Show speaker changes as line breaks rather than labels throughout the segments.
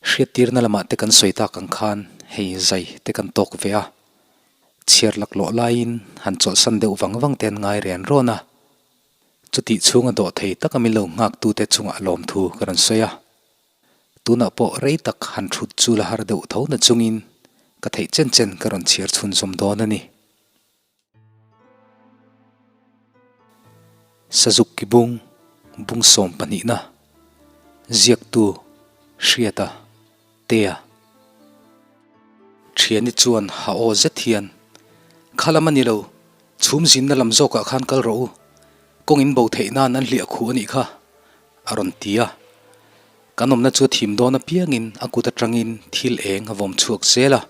Hriattirna lamah te kan sawi tak ang khan hei zai te kan tawk ve a, chhiar laklawh laiin han chawlhsan deuh vang vang te an ngai rian rawn a. Chutih chhunga dawh thei taka min lo nghaktute chungah lawmthu ka rawn sawi a. Tunah pawh rei tak han thut chu la har deuh tho na chungin ka theih chen chen ka rawn chhiar chhunzawm dawn a ni. Sazuk ki bung, bung sawmpahnihna, ziaktu Hriata, Tea. Thiani chuan ha aw zet hian, Kha lam a ni lo, chhum zinna lam zawkah khan kal rawh u, kawng in bo theih nan an hliah khuh a nih kha, a rawn ti a. Kan awmna chu a thim dawn apiangin a kut atangin thil eng a vawm chhuak zel a.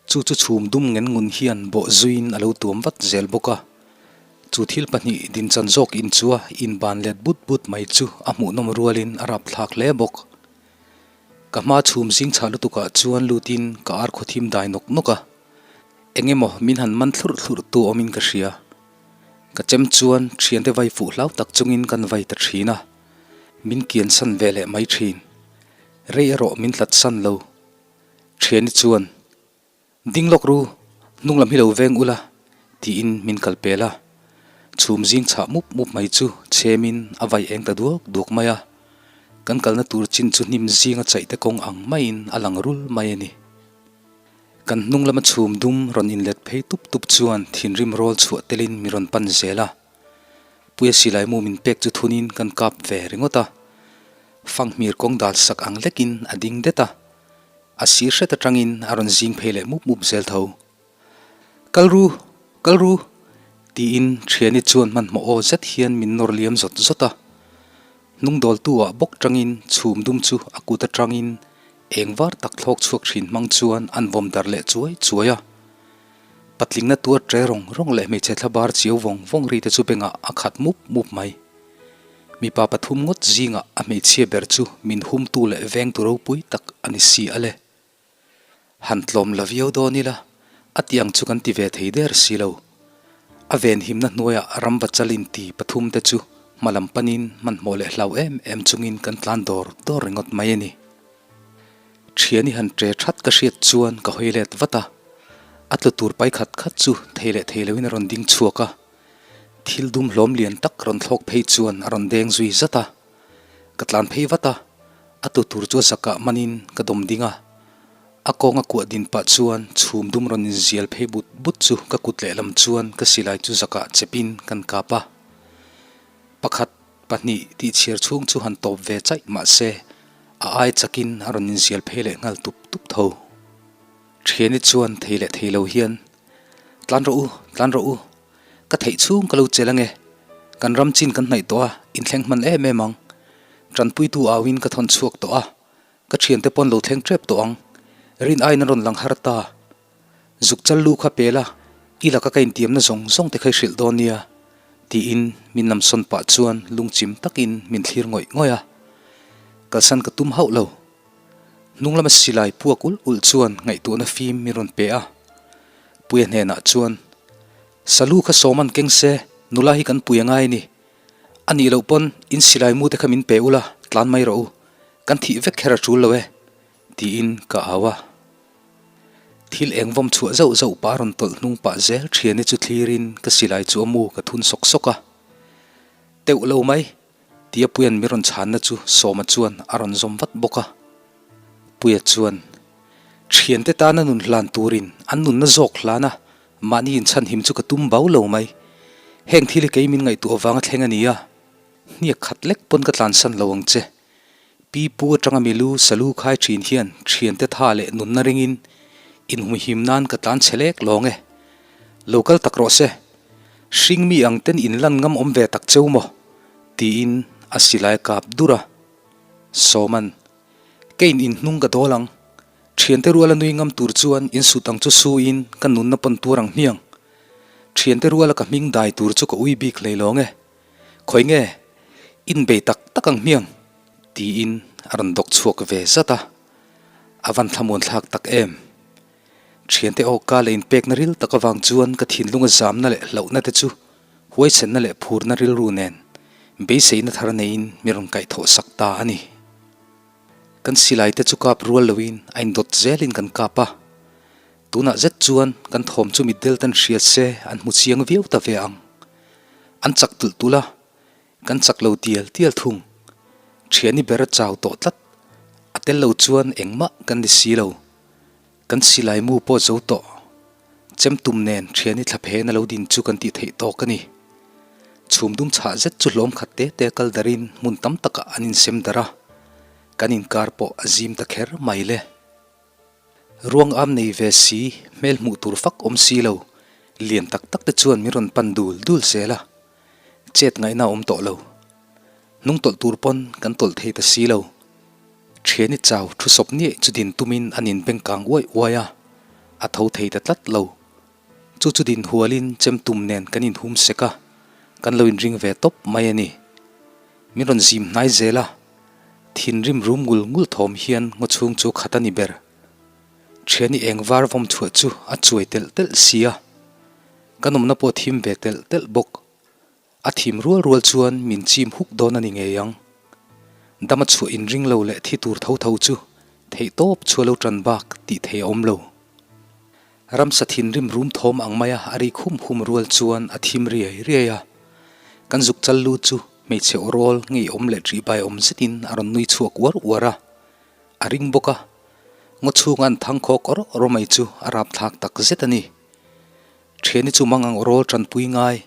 Chu chu chhum dum ngen ngun hian bawh zuiin a lo tuam vat zel bawk a. Chu thil pahnih dinchan zawk in chua inban let but but mai chu a hmuhnawm rualin a rapthlak hle bawk. Ka hma chhum zing chhah lutukah chuan lutin ka ar khawthim dai nawk nawk a. Eng emaw min han man thlurh thlurh tu awmin ka hria. Ka chem chuan thiante vai fuh hlau tak chungin kan vai ta thin a. Min kiansan ve leh mai thin. Rei erawh min hlatsan lo. Thiani chuan, Ding lawk ru, hnung lam hi lo veng ula, tiin min kal pel a. Chhum zing chhah mup mup mai chu chhemin a vai eng ta duak duak mai a. Kan kalna tur chin chu hnim zinga chaih te kawng ang maiin a lang rul mai a ni. Kan hnung lama chhum dum rawn inlet phei tup tup chuan thinrim rawl chhuah telin mi rawn pan zel a. Puia silai mu min pek chu thunin kan kap ve ringawt a. Fanghmir kawng dal sak ang lekin a ding det a, a sir hret atangin a rawn zing phei leh mup mup zel tho. Kal ru, kal ru! tiin Thiani chuan hmanhmawh aw zet hian min nawr liam zawt zawt a. Hnungdawltu ah bawk tangin chhum dum chu a kut atangin eng var tak thlawk chhuak thin hmang chuan an vawm darh leh chuai chuai a. Patlingna tuar tre rawng rawng leh hmeichhe thlabar chiau vawng vawng ri te chu bengah a khat mup mup mai. Mipa pathum ngawt zingah a hmeichhia ber chu min humtu leh vengtu ropui tak a ni si a le. Han tlawm la viau dawn ila, a tih ang chu kan ti ve thei der si lo. A venhimna hnuaiah ramva chalin ti pathum te chu hma lam panin hmanhmawh leh hlau em em chungin kan tlan dawr dawr ringawt mai a ni. Thiani han tre that ka hriat chuan ka hawi let vat a, a tlu tur pai khat khat chu thei leh thei loin a rawn ding chhuak a. Thil dum hlawm lian tak rawn thlawk phei chuan a rawn deng zui zat a, ka tlan phei vat a, a tu tur chu a zakah hmanin ka dawm ding a, a kawng a kuah din pah chuan chhum dum rawn inzial phei but but chu ka kut lehlam chuan ka silai chu zakah chepin kan kap a. Pakhat, pahnih tih chhiar chhung chu han tawp ve chaih mah se a ai chakin a rawn inzial phei leh nghal tup tup tho. Thiani chuan thei leh thei lo hian Tlan rawh u, tlan rawh u. Ka theih chhung ka lo chelh ange. Kan ram chin kan hnaih tawh a, inthleng hman em em ang. Tanpuitu auin ka thawn chhuak tawh a, ka thiante pawn lo thleng tep tawh ang. Rin aiin a rawn lang har ta. Zuk chal lu kha pel a, i laka ka intiamna zawng zawng te kha i hrilh dawn nia, tiin min lamsawn pah chuan lungchim takin min thlir ngawih ngawih a. Kalsan ka tum hauh lo. Hnung lama silai puak ulh ulh chuan ngaihtuahna fim min rawn pe a. Puia hnenah chuan, Salu kha sawm an keng se, nula hi kan pui a ngai a ni. A nih loh pawn in silai mu te kha min pe ula, tlan mai rawh u. Kan thih vek kher a tul lo e, tiin ka au a. Thil eng vawm chhuah zauh zauh pah a rawn tawlh hnung pah zel thiani chu thlirin ka silai chu a mu ka thun sawk sawk a. Teuh lo mai, Tia Puia'n mi rawn chhanna chu Sawma chuan a rawn zawm vat bawk a. Puia chuan, Thiante tana nun hlan turin an nunna zawk hlan a, mahni inchhanhim chu ka tum bau lo mai. Heng thil hi kei min ngaihtuah avanga thleng a ni a, hniak khat lek pawn ka tlansan lo ang che. Pi pu atanga milu salu khai thin hian thiante tha leh nunna ringin inhmuhim nan ka tlan chhe lek lawng e. Lo kal tak rawh se. Hring mi ang ten in lan ngam awm ve tak cheu maw? Tiin a silai kap dur a. Sawman, Keiin in hnung ka dawl ang. Thiante ruala nui ngam tur chuan in sut ang chu su in ka nunna pawn tuar ang hmiang. Thiante ruala ka hming dai tur chu ka ui bik hlei lawng e. Khawi nge? In bei tak tak ang hmiang? Tiin a rawn dawk chhuak ve zat a. A van thlamuan thlak tak em? Thiante awka leh inpekna ril tak avang chuan ka thinlunga zamna leh hlauhna te chu huaisenna leh phurna rilru nen beiseina thar neiin mi rawn kaihthawh sak ta a ni. Kan silai te chu kap rual loin a indawt zelin kan kap a. Tunah zet chuan kan thawm chu mitdel ten hria se an hmu chiang viau ta ve ang. An chak tulh tulh a, kan chak lo tial tial thung. Thiani ber a chau tawh tlat, a tel lo chuan engmah kan ni si lo. Kan silai mu pawh zo tawh. Chem tum nen thiani thla phen a lo din chu kan tih theih tawk a ni. Chhum dum chhah zet chu hlawm khat te te kal darin hmun tam takah an insem darh a, kan inkar pawh a zim ta kher mai le. Ruang am nei ve si, hmel hmuh tur fak awm si lo, lian tak tak te chuan min rawn pan dul dul zel a, chet ngaihna a awm tawh lo. Hnung tawlh tur pawn kan tawlh thei ta si lo. Thiani chau thu sawp niaih chu din tumin an inbeng kang uai uai a, a tho thei ta tlat lo. Chu chu din hualin chem tum nen kan inhum sek a, kan lo inring ve tawp mai a ni. Min rawn zim hnai zel a, thinrim rum ngul ngul thawm hian ngaw chhung chu khat a ni ber. Thiani eng var vawm chhuah chu a chuai telh telh si a, kan awmna pawh thim ve telh telh bawk. A thim rual rual chuan min chim huk dawn a ni ngei ang. Dama chhuah inring lo leh thi tur tho tho chu theih tawp chhuah lo tan bak tih thei a awm lo. Ramsa thinrim rum thawm ang maia a rik hum hum rual chuan a thim riai riai a. Kan zuk chal lu chu hmeichhe aw rawl ngeiawm leh ṭihbai awm zetin a rawn nui chhuak uar uar a. A ring bawk a, ngaw chhunga an thang khawk awr awr mai chu a rapthlak tak zet a ni. Thiani chu mang ang rawl tanpui ngai,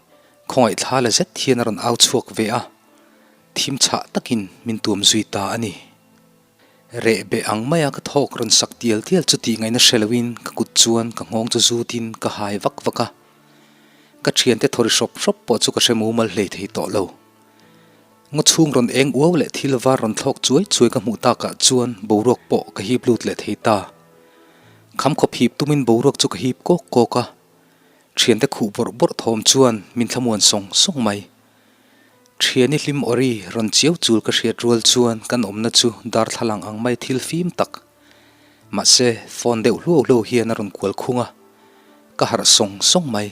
khawngaih thla la zet hian a rawn au chhuak ve a, thim chhah takin min tuam zui ta a ni. Reh beh ang maia ka thawk rawn sak tial tial chu tih ngaihna hre loin ka kut chuan ka nghawng chu zutin ka hai vak vak a, ka thiante thawri hrawp hrawp pawh chu ka hre mumal hlei thei tawh lo. Ngaw chhung rawn eng uau leh thil var rawn thlawk chuai chuai ka hmuh takah chuan boruak pawh ka hip lut leh thei ta. Kham khawp hip tumin boruak chu ka hip kawk kawk a, thiante khuh bawrh bawrh thawm chuan min thlamuan sawng sawng mai. Thiani hlim awri rawn chiau chul ka hriat rual chuan kan awmna chu darthlalang ang mai thil fim tak. Mahse, phone deuh hluau hluau hian a rawn kual khung a, ka harh sawng sawng mai.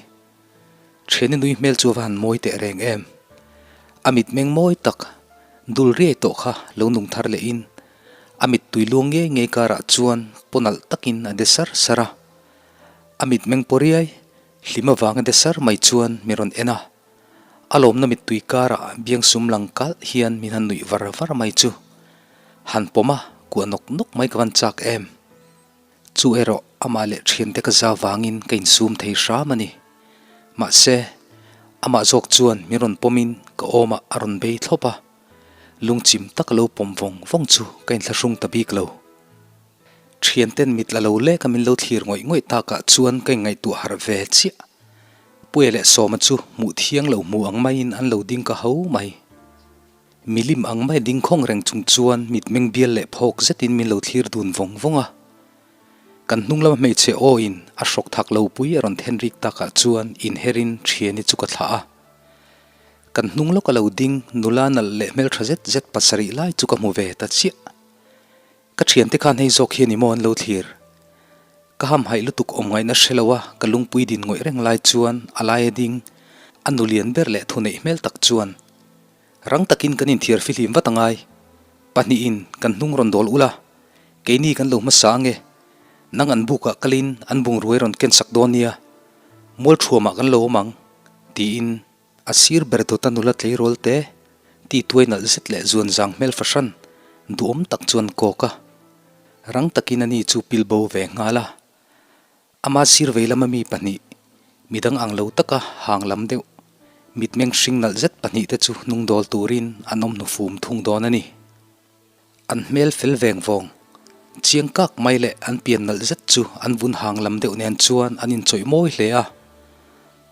Thiani nui hmel chu a va han mawi teh reng em. A mitmeng mawi tak, dul riai tawh kha lo nung thar lehin A mittui luang ngei ngei karah chuan paw nalh takin a de sar sar a. A mitmeng paw riai, hlim avanga de sar mai chuan min rawn en a. A lawmna mittui karah biang sum lang kalh hian min han nuih var var mai chu. Han pawm a, kuah nawk nawk mai ka van chak em. Chu erawh amah leh thiante ka za vangin ka insum thei hram a ni. Mahse, amah zawk chuan min rawn pawmin ka awmah a rawn bei thlawp a. Lungchim tak a lo pawm vawng vawng chu ka inthlahrung ta bik lo. Thianten mit la lo lek a min lo thlir ngawih ngawih takah chuan ka inngaihtuah harh ve chiah. Puia leh Sawma chu hmuh thiang lo hmu ang maiin an lo ding ka ho mai. Milim ang mai ding khawng reng chung chuan mitmeng bial leh phawk zetin min lo thlir dun vawng vawng a. Kan hnung lama hmeichhe aw in a hrawk thak lo pui a rawn then rik takah chuan inherin thiani chu ka thlah a. Kan hnung lawk a lo ding nula nalh leh hmeltha zet zet pasarih lai chu ka hmu ve ta chiah. Ka thiante khan hei zawk hian i maw an lo thlir. Ka hamhaih lutuk awm ngaihna hre lo a ka lungpui din ngawih reng lai chuan a laia ding a nu lian ber leh thuneih hmel tak chuan rang takin kan inthiar fihlim vat angai. Pahnihin kan hnung rawn dawl ula, keini kan lo hmasa ange. Nang an bukah kalin an bungruai rawn ken sak dawn nia. Mualthuamah kan lo awm ang, tiin A sir ber dawta nula tleirawl te ti tuai nalh zet leh zuan zang hmel fahran duhawm tak chuan kawk a, rang takin ani chu pil bo ve nghal a. Ama sir vei lama mi pahnih, midang ang lo taka hang lam deuh, mitmeng hring nalh zet pahnih te chu hnung dawl turin an awm hnufum thung dawn a ni. An hmel fel veng vawng. Chiang kak mai leh an pian nalh zet chu an vun hang lam deuh nen chuan an inchawih mawi hle a.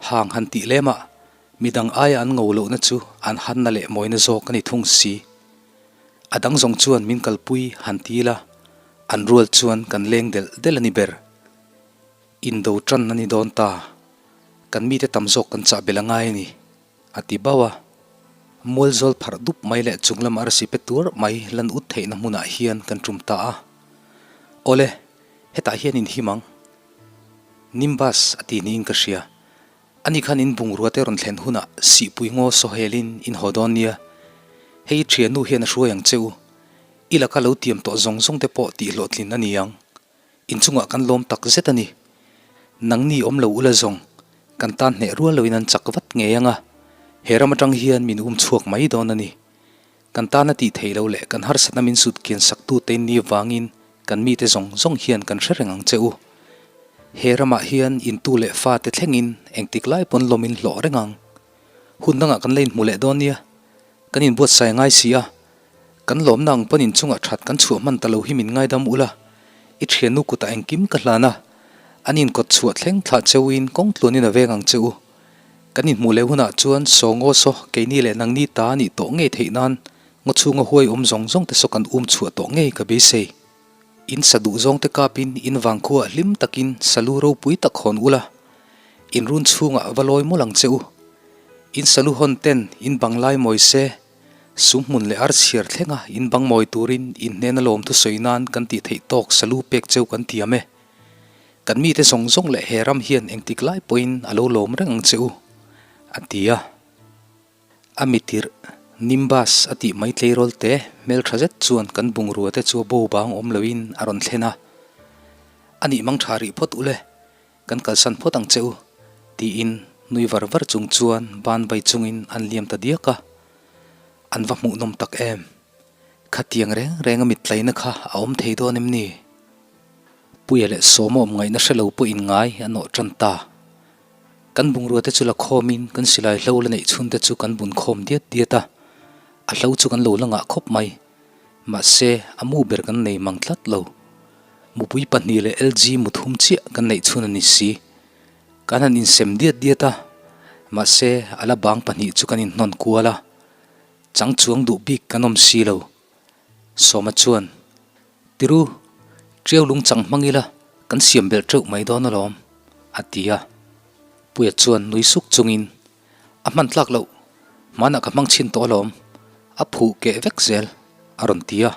Hang han tih lemah midang aia an ngo lohna chu an hanna leh mawina zawk a ni thung si. A dang zawng chuan min kalpui han ti ila, an rual chuan kan leng delh delh a ni ber. Indo tan a ni dawn ta. Kan mite tam zawk kan chah belh a ngai a ni. A ti bauh a. Mualzawl pharh dup mai leh chunglam arsi pe tur mai lan ut theihna hmunah hian kan tum ta a. Awle, hetah hian in him ang. Nimbus a ti niin ka hria. Ani khan in bungrua te rawn thlen hunah sihpui ngaw sawhelin in haw dawn nia. Hei i thiannu hian a hruai ang che u. I laka lo tiam tawh zawng zawng te pawh tih hlawhtlin a ni ang. Inchungah kan lawm tak zet a ni. Nangni awm lo ula zawng, kan tan hneh rual loin an chak vat ngei ang a, he ram atang hian min um chhuak mai dawn a ni. Kan tana tih theih loh leh kan harsatna min sut kian sak tute in ni vangin kan mite zawng zawng hian kan hre reng ang che u. He ramah hian intu leh fate thlengin engtik lai pawn lawmin hlawh reng ang. Hun dangah kan la inhmu leh dawn nia. Kan inbuatsaih ngai si a, kan lawmna ang pawn inchungah that kan chhuah hman ta lo hi min ngaidam ula, i thiannu kutah engkim ka hlan a, an inkawt chhuah thleng thlah che uin kawng tluanin a veng ang che u. Kan inhmuh leh hunah chuan saw ngaw saw keini leh nangni ta a nih tawh ngei theih nan ngaw chhunga huai awm zawng zawng te saw kan um chhuah tawh ngei ka beisei. In sa duh zawng te kapin in vangkhuaah hlim takin salu ropui tak hawn ula, in run chhungah va lawi mawlh ang che u. In salu hawn ten in bang lai mawi se, sum hmun leh ar chhiar thlenga in bang mawi turin in hnena lawm thusawi nan kan tih theih tawk salu pek cheu kan tiam e. Kan mite zawng zawng leh he ram hian engtik lai pawhin a lo lawm reng ang che u, a ti a. A mitirh, Nimbus a tih mai tleirawl te hmeltha zet chuan kan bungrua te chu a bo bang awm loin a rawn thlen a. A nih mang tha rih phawt ule, kan kalsan phawt ang che u, tiin nui var var chung chuan ban vai chungin an liam ta diak a. An va hmuhnawm tak em! Khatiang reng reng a mittlaina kha a awm thei dawn em ni? Puia leh Sawma awm ngaihna hre lo pawhin ngai a nawh tan ta. Kan bungrua te chu la khawmin kan silai hlo la neih chhun te chu kan bun khawm diat diat a, a hlo chu kan lo la ngah khawp mai. Mahse, a mu ber kan nei mang tlat lo. Mupui pahnih leh LG mu thum chiah kan neih chhun a ni si. Kan han insem diat diat a, mahse a la bang pahnih chu kan inhnawn kual a, chang chuang duh bik kan awm si lo. Sawma chuan, Tiru, ṭiau lung chang hmang ila kan siam belh ṭeuh mai dawn alawm, a ti a. Puia chuan nui suk chungin, A hman tlak loh, hmanah ka hmang chhin tawh alawm, a phuh keh vek zel, a rawn ti a.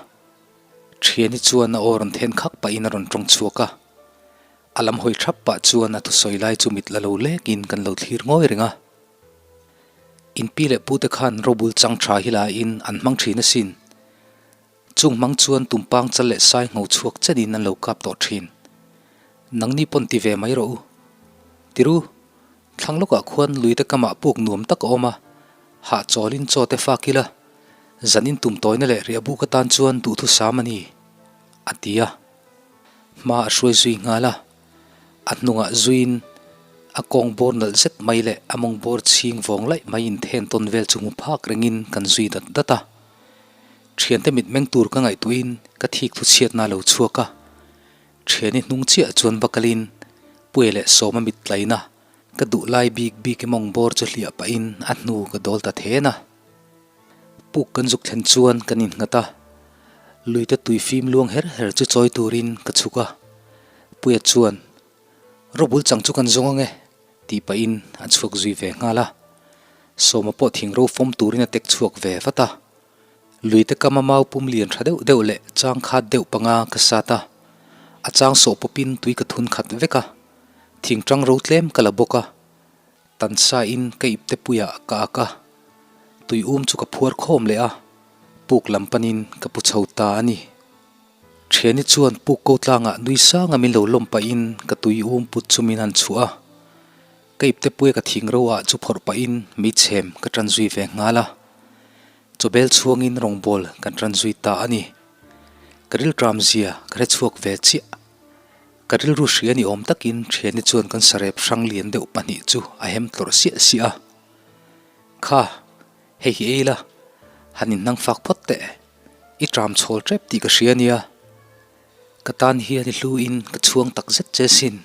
Ṭhiani chuan a aw rawn then khak pahin a rawn ṭawng chhuak a. A lam hawi ṭhap pah chuan a thusawi lai chu mit la lo lekin kan lo thlir ngawi reng a. In pi leh pute khan robul chang tha hi laiin an hmang thin asin. Chung hmang chuan tumpang chal leh sai ngho chhuak chenin an lo kap tawh thin. Nangni pawn ti ve mai rawh u. Tiru, thlang lawkah khuan luite kamah puk nuam tak a awm a, hahchawlin chaw te fak ila, zanin tum tawina leh riahbuk atan chuan duhthusam a ni, a ti a. Hma a hruai zui nghal a. A hnungah zuiin a kawng bawr nalh zet mai leh a mawng bawr chhing vawng laih mai inthen tawn vel chu hmu phak rengin kan zui dat dat a. Thiante mitmeng tur ka ngaihtuahin ka thik thu chhiatna a lo chhuak a. Thiani hnung chiah chuan va kalin Puia leh Sawma mit tlaina ka duh lai bik bik i mawng bawr chu hliah pahin a hnu ka dawl ta then a. Puk kan zuk thlen chuan kan innghat a, luite tui fim luang her her chu chawi turin ka chhuk a, Puia chuan, Robul chang chu kan zawng ange, tih pahin a chhuak zui ve nghal a. Sawma pawh thing ro fawm turin a tek chhuak ve vat a. Luite kama mau pum lian tha deuh deuh leh chang khat deuh panga ka sat a, a chang sawh pawpin tui ka thun khat vek a, thing tang ro tlem ka la bawk a. Tansa in ka ipte puiah ka ak a, tui um chu ka phuar khawm leh a, puk lam panin ka pu chho ta a ni. Thiani chuan puk ko tlangah nui sanga min lo lawm pahin ka tui um put chu min han chhuah a, ka ipte puia ka thing ro ah chu phawrh pahin meichhem ka tan zui ve nghal a, chawbel chhuangin rawngbawl kan tan zui ta a ni. Ka rilṭam zia ka hre chhuak ve chiah. Ka rilru hria ni awm takin thiani chuan kan sarep hrang lian deuh pahnih chu a hem tlawrh siah siah a. Kha, hei hi ei la, han inhnang fak phawt teh, i ṭam chhawl ṭep tih ka hria nia. Ka tan hian i hluin ka chhuang tak zet che sin.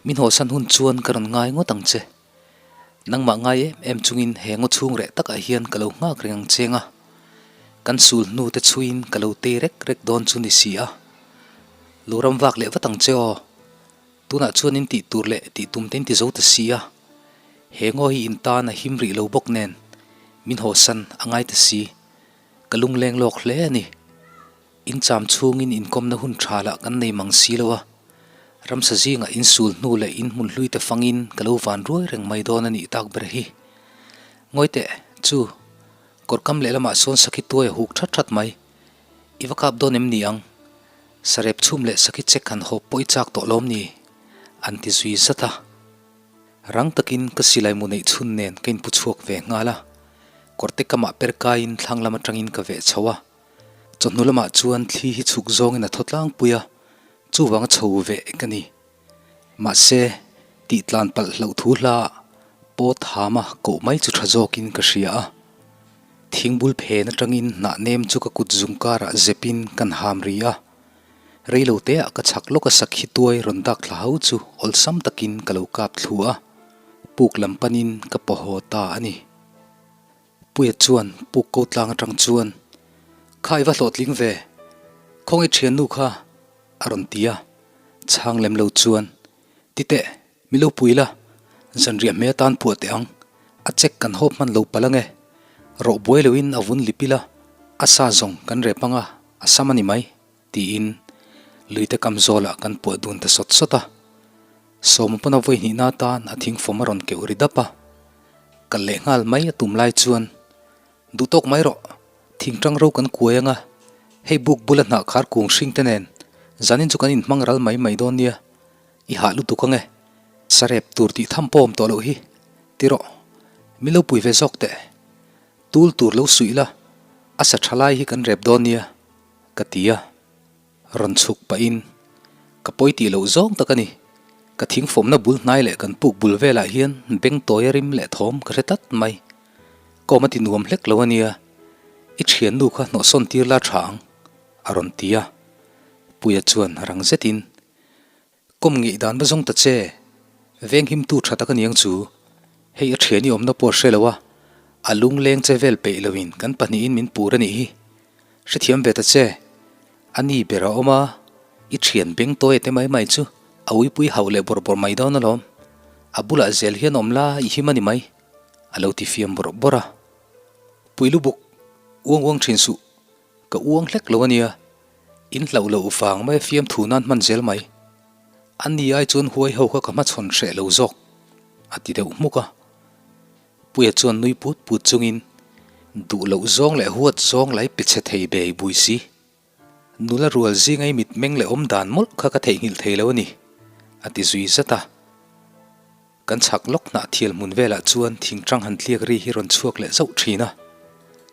Min hawhsan hun chuan ka rawn ngai ngawt ang che. Nangmah ngai em em chungin he ngaw chhung reh takah hian ka lo nghak reng ang cheng a, kan sul hnu te chhuiin ka lo tei rek rek dawn chu ni si a. Lo ram vak leh vat ang che aw. Tunah chuan in tih tur leh tih tum te in ti zo ta si a. He ngaw hi in tan a him rih lo bawk nen min hawsan a ngai ta si. Ka lungleng lawk hle a ni. In cham chhungin inkawmna hun tha lah kan nei mang si lo a, ramsa zingah in sul hnu leh in hmun hlui te fangin ka lo van ruai reng mai dawn a nih tak ber hi. Ngawi teh, chu, kawrkam lehlamah sawn sakhi tuai a huk that that mai. I va kap dawn em ni ang? Sarep chhum leh sakhi chek han hawp pawh i chak tawh lawm ni? An ti zui zat a. Rang takin ka silai mu neih chhun nen ka inpu chhuak ve nghal a. Kawrte kamah per kaiin thlang lam atangin ka veh chho a. Chawhnu lamah chuan thli hi chhuk zawngin a thaw tlangpui a, chuvanga chho veh ka ni. Mahse, tih tlan palh hlauh thu hla pawt hama koh mai chu tha zawkin ka hria a. Thingbul phen atangin hnah nem chu ka kut zung karah zepin kan ham ri a. Reilo teah ka chhak lawk a sakhi tuai rawn dak thla ho chu awlsam takin ka lo kap thlu a, puk lam panin ka paw haw ta a ni. Puia chuan puk ko tlang atang chuan, Kha i va hlawhtling ve, khawngaih thiannu kha a rawn ti a, chhang lem lo chuan, Ti teh, mi lo pui la, zanriah hmel atan phuah teh ang, a check kan hawp hman lo palh ange, rawh buai loin a vun lip ila, a sa zawng kan rep anga a sam a ni mai, tiin luite kam zawlah kan puah dun ta sawt sawt a. Sawma pawn a vawi hnihna atan a thingfawm a rawn keuh ri dap a, kal leh nghal mai a tum lai chuan, Duh tawk mai rawh, thingtang ro kan kuai anga, hei buk bula hnah khar kung hring te nen zanin chu kan inhmang ral mai mai dawn nia, i hah lutuk ange, sarep tur tih tham pawh awm tawh loh hi, ti rawh, mi lo pui ve zawk teh, tul tur lo suih la, a sa tha lai hi kan rep dawn nia, ka ti a. Rawn chhuk pahin, Ka pawi tih loh zawng tak a ni. Ka thingfawmna bul hnai leh kan puk bul velah hian beng tawia rim leh thawm ka hre tlat mai. Ka awm a ti nuam hlek lo a nia. I thiannu kha hnawhsawn tir la tha ang, a rawn ti a. Puia chuan rang zetin, Kawm ngeih dan va zawng ta che, venghimtu tha tak a niang chu. Hei a thian i awmna pawh a hre lo a, a lungleng che vel peih loin kan pahnihin min pur a nih hi. Hrethiam ve ta che, a ni ber a awm a, i thian beng tawi te mai mai chu a uipui hauh leh bawrh bawrh mai dawn alawm. A bulah zel hian awm la i him a ni mai, a lo ti fiam bawrh bawrh a. Pui lubuk, uang uang thin suh, ka uang hlek lo a nia, in hlauh loh vang mai a fiamthu nan hman zel mai. A ni ai chuan huai ho kha ka hmachhawn hreh lo zawk, a ti deuh hmuk a. Puia chuan nui put put chungin, Duh loh zawng leh huat zawng lai pe chhe thei bei bui si. Nula rual zinga i mitmeng leh awm dan mawlh kha ka theihnghilh thei lo a ni, a ti zui zat a. Kan chhak lawk hnah thial hmun velah chuan thingtang han tliak ri hi rawn chhuak leh zauh thin a.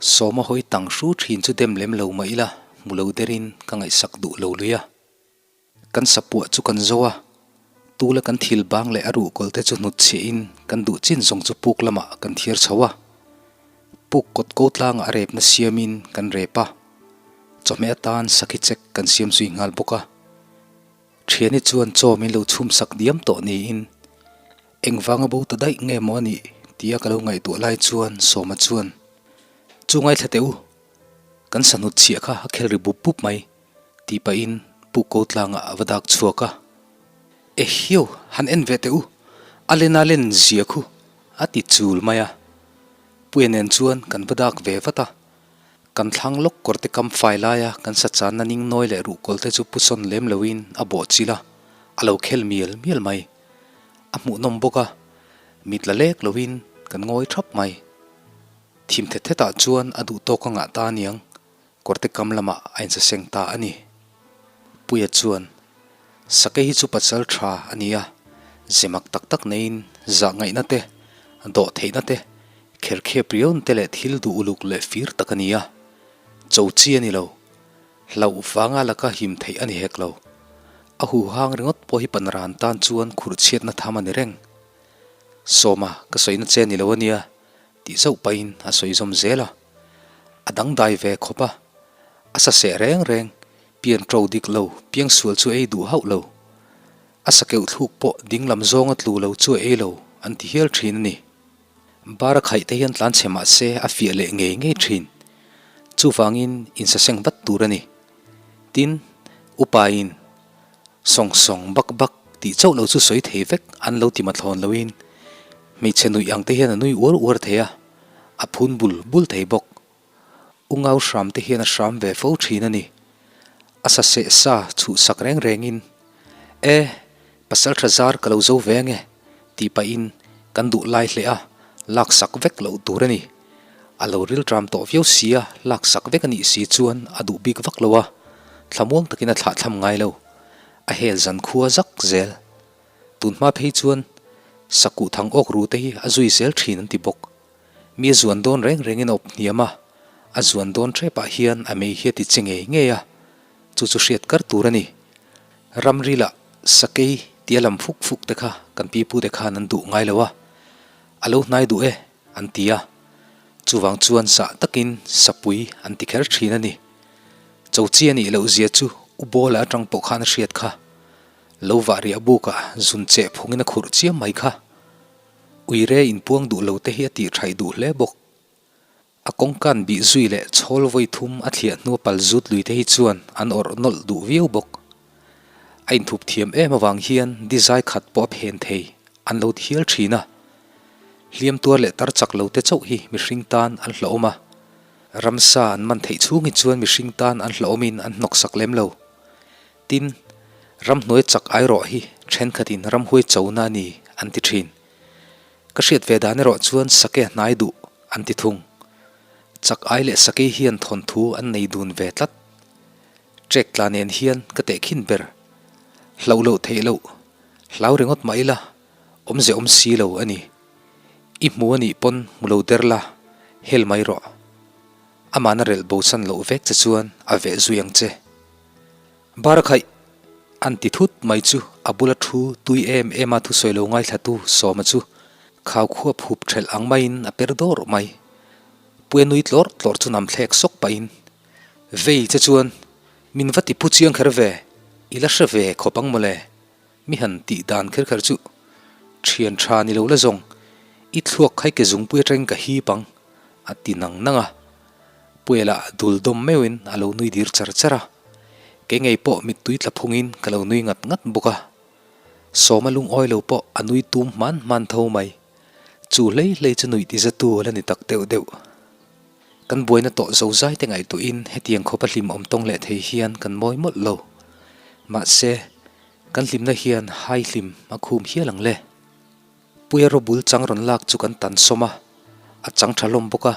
Sawma hawi tang hru thin chu dem lem lo mah ila hmu lo derin ka ngaihsak duh lo lui a. Kan sapuah chu kan zo a, tula kan thil bang leh a ruhkawl te chu hnut chhiahin kan duh chin zawng chu puk lamah kan thiar chho a. Puk kawt ko tlangah a repna siamin kan rep a, chawhmeh atan sakhi chek kan siam zui nghal bawk a. Thiani chuan chaw min lo chhum sak diam tawh niin engvanga bo ta daih nge maw a nih tia ka lo ngaihtuah lai chuan Sawma chuan, Chu ngaithla teh u, kan sahnut chhiah kha a khel ri bup bup mai. Tih pahin Pu Ko tlangah a va dak chhuak a, Ehiau, han en ve teh u, a len a len zia khu, a ti chul mai a. Puia nen chuan kan va dak ve vat a, kan thlang lawk kawr te kam fai laia kan sa channa ning nawi leh ruhkawl te chu pu sawn lem loin a bawh chilh a, a lo khel mial mial mai. A hmuhnawm bawk a, mit la lek loin kan ngawi thap mai. Thim thet thetah chuan a duh tawk a ngah ta aniang, Kawrte kam lamah a insaseng ta a ni. Puia chuan, Sakei hi chu pasal tha a ni a, zemak tak tak neiin zah ngaihna te, dawh theihna te, kherkhep riauna te leh thil duh uluk leh fir tak a ni a. Cho chi a ni lo. Hlauh vanga laka him theih a ni hek lo. A huhang ringawt pawh hi panran tan chuan khurhchhiatna tham a ni reng. Sawma, ka sawina che a ni lo a nia, tih zauh pahin a sawi zawm zel a. A dangdai ve khawp a, a sa seh reng reng, pian ṭo dik lo, piang sual chu ei duh hauh lo. A sa keuh thluk pawh ding lam zawnga tlu lo chu a ei lo an ti hial ṭhin a ni. Bar a khaih te hian tlan chhe mah se a fiah leh ngei ngei ṭhin. Chuvangin insaseng vat tur a ni. Tin, upain sawng sawng bak bak tih chauh lo chu sawi thei vek an lo ti mathlawn loin hmeichhe nuih ang te hian a nui uar uar thei a. A phun bul bul thei bawk. U Ngau hram te hian a hram ve fo thin a ni. A sa seh sa chhuh sak reng rengin, E, pasal tha zar ka lo zo ve ange, tih pahin kan duh lai hle a, lak sak vek loh tur a ni. A lo rilṭam tawh viau si a, laksak vek a nih si chuan a duh bik vak lo a, thlamuang takin a thlahthlam ngai lo. A hel zan khua zak zel. Tun hma phei chuan sakuh thang awk ru te hi a zui zel thin an ti bawk. Mi a zuan dawn reng rengin a awp hniam a, a zuan dawn ṭhepah hian a mei hi a ti che ngei ngei a, chu chu hriat kar tur a ni. Ramrilah sakei tia lam fuk fuk te kha kan pipute khan an duh ngai lo a, a lo hnai duh e an ti a, chuvang chuan zah takin sapui an ti kher thin a ni. Chochi a nih loh zia chu U Bawla atang pawh khan a hriat kha. Lo vah riah bukah zun cheh phungin a khurh chiam mai kha. Uire inpuang duh lo te hi a tih thaih duh hle bawk. A kawngkan bih zui leh chhawl vawi thum a thliah hnua pal zut lui te hi chuan an awrh nawlh duh viau bawk. A inthup thiam em avang hian dizai khat pawh a phen thei an lo ti hial thin a. Hliam tuar leh tar chak lo te chauh hi mihring tan an hlauhawm a. Ramsa an man theih chhung hi chuan mihring tan an hlauhawmin an hnawksak lem lo. Tin, ramhnuai chak ai rawh hi thenkhatin ramhuai chona a ni an ti thin. Ka hriat ve dan erawh chuan sake a hnai duh an ti thung. Chak ai leh sake hian thawnthu an nei dun ve tlat. Trek tla nen hian ka tehkhin ber. Hlauh loh theih loh, hlau ringawt mah ila, awmze awm si lo a ni. I hmu a nih pawn hmu lo der la, hel mai rawh. Amahna relh bosan loh vek che chuan a veh zui ang che. Barakhaih! An ti thut mai chu a bula thu tui em em a thusawi lo ngaithlatu Sawma chu khau khuap hup thelh ang maiin a per dawr mai. Puia nui tlawrh tlawrh chu nam thlek sawk pahin, Vei che chuan min va ti phu chiang kher ve, i la hre ve khawp ang mawle. Mi han tih dan kher kher chu thian tha ni lo la zawng, i thluak khai ke zungpui atangin ka hip ang, a ti nang nang a. Puela dul dawm meuhin a lo nui dir char char a, kei ngei pawh mittui tla phungin ka lo nui ngat ngat bawk a. Sawma lungawi lo pawh a nui tum hman hman tho mai. Chu hlei hlei chu nuih tizatu a la ni tak deuh deuh. Kan buaina tawh zozai te ngaihtuahin hetiang khawpa hlim awm tawng leh thei hian kan mawi mawlh lo. Mahse, kan hlimna hian hai hlim a khum hial ang le. Puia rawbul chang rawn lak chu kan tan sawm a, a chang tha hlawm bawk a,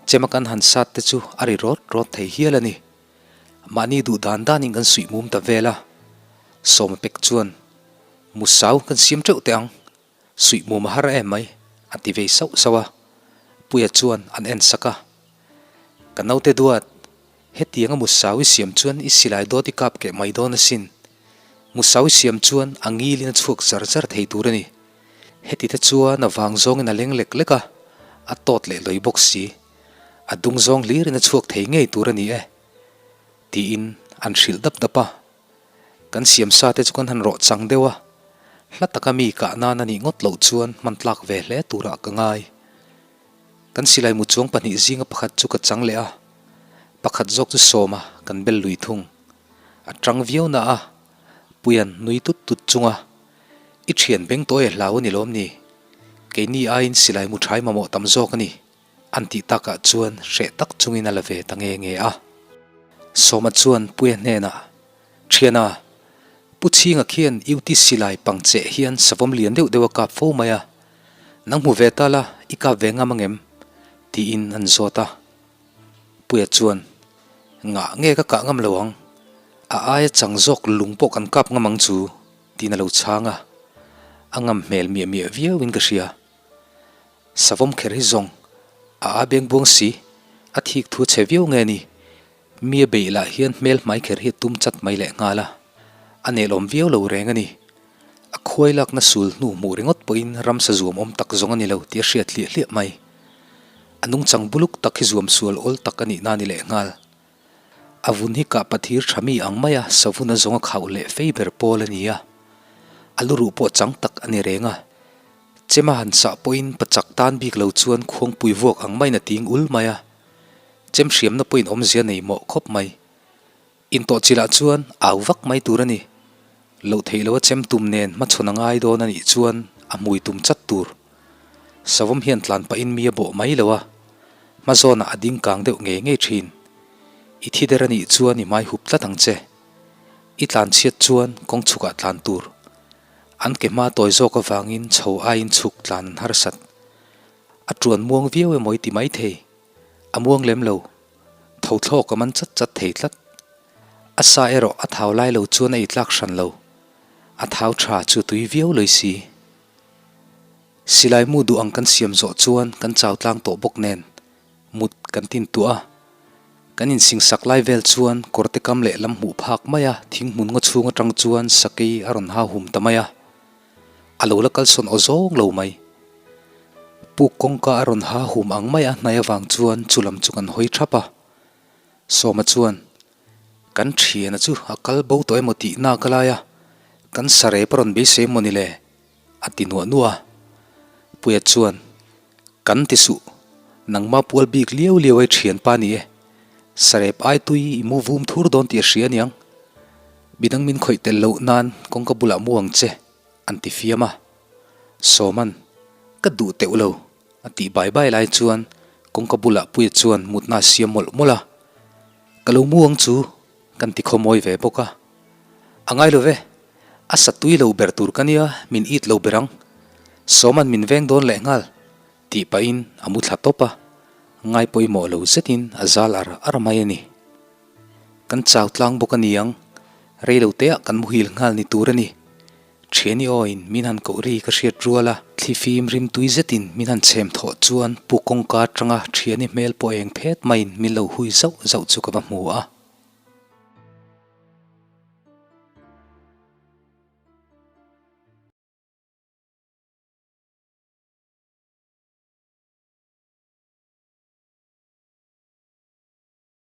chema kan han sat te chu a ri rawt rawt thei hial a ni. Mahni duh dan danin kan suih mum ta vel a, sawma pek chuan Musau kan siam teuh teh ang, suih mum a har em mai, a ti vei sauh sauh a. Puia chuan an en sak a, Ka naute duat, Hetianga Musau i siam chuan i silai dawt i kap keh mai dawn asin. Musau i siam chuan a ngilin a chhuak zar zar thei tur a ni. Heti te chuan a vang zawngin a leng lek lek a, a tawt leh lawi bawk si. A dung zawng hlirin a chhuak thei ngei tur a ni e. Tiin an hrilh dap dap a. Kan siam sa te chu kan han rawh chang deuh a, hla taka mi kah nan a nih ngawt loh chuan hman tlak ve hle turah ka ngai. Kan silai mu chuang pahnih zinga pakhat chu ka chang leh a, pakhat zawk chu sawma kan bel lui thung. A tang viau na a, Puian nui tut tut chunga, I thian beng tawi a hlau a ni lawm ni? Keini aiin silai mu thai mamawh tam zawk a ni, an tih takah chuan hreh tak chungin a la ve ta nge nge a. Sawma chuan Puia hnenah, Thiana, Pu Chhinga khian UT silai pangcheh hian savawm lian deuh deuh a kap fo mai a, Nang hmu ve ta la, i kap ve ngam angem? tiin an zawt a. Puia chuan, Ngah nge ka kah ngam lo ang? A aia chang zawk lung pawh kan kap ngam ang chu, tiin a lo chhang a. A ngam hmel miah miah viauin ka hria. Savawm kher hi zawng, a a beng buang si, a thik thu a chhe viau nge ni? Mi a beih lah hian hmel hmai kher hi a tum chat mai leh nghal a, a nelawm viau lo reng a ni. A khuai lakna sul hnu hmuh ringawt pawhin ramsa zuam awm tak zawng a ni lo tih a hriat hliah hliah mai. A nungchang buluk tak hi zuam sual awl tak a nih na ni leh nghal. A vun hi kah pathir tha mi ang maia savun a zawng a khauh leh fei ber pawl a ni a, a luruh pawh chang tak a ni reng a. Chema han sah pawhin pachak tan bik lo chuan khuangpui vuak ang maiin a ting ul mai a. Chem hriamna pawhin awmzia nei mawh khawp mai. Intawhchilh ah chuan au vak mai tur a ni. Loh theih loh a chem tum nen hmachhawn a ngai dawn a nih chuan a hmui tum chat tur. Savawm hian tlan pahin mi a bawh mai lo a, hma zawnah a ding kang deuh ngei ngei thin. I thi der a nih chuan i hmai hup tlat ang che. I tlan chhiat chuan kawng chhukah tlan tur. An ke hma tawi zawk avangin chho aiin chhuk tlan an harsat. A tuan muang viau emaw i ti mai thei. A muang lem lo, tho thlawk a man chat chat thei tlat. A sa erawh a thau lai lo chuan a itlak hran lo, a thau tha chu tui viau loi si. Silai mu duh ang kan siam zawh chuan kan chau tlang tawh bawk nen mut kan tin tuah a. Kan insingsak lai vel chuan kawrte kam leh lam hmuh phak mai a, thing hmun ngaw chhung atang chuan sakei a rawn hau hum ta mai a. A lo la kalsawn aw zawng lo mai. Puk kawngka a rawn ha hum ang mai a hnai avang chuan chu lam chu kan hawi thap a. Sawma chuan, Kan thiana chu a kal bo tawh emaw tih nak a lai a, kan sarep a rawn beisei emaw ni le? A ti nuah nuah a. Puia chuan, Kan ti suh, nangma pual bik liau liau ai thianpa ni e. Sarep ai tui i mu vum thur dawn tih a hria aniang. Midang min khawih tel loh nan kawngka bulah mu ang che, an ti fiam a. Sawman, Ka duh teuh lo, a tih bai bai lai chuan kawngka bulah Puia chuan mutna a siam mawlh mawlh a. Ka lo mu ang chu, kan ti khawmawi ve bawk a. A ngai lo ve, a sa tui lo ber tur ka nia, min it lo ber ang. Sawman min veng dawn leh nghal, tih pahin a mu thla tawp a, ngai pawimawh lo zetin a zal ar ar mai a ni. Kan chau tlang bawk a ni ang, rei lo teah kan muhil nghal ni tur a ni. Thiani awiin min han koh ri ka hriat rual a, thlifim rim tui zetin min han chhem thawh chuan pu kawngka atanga thiani hmel pawh eng phet maiin min lo hui zauh zauh chu ka va hmu a.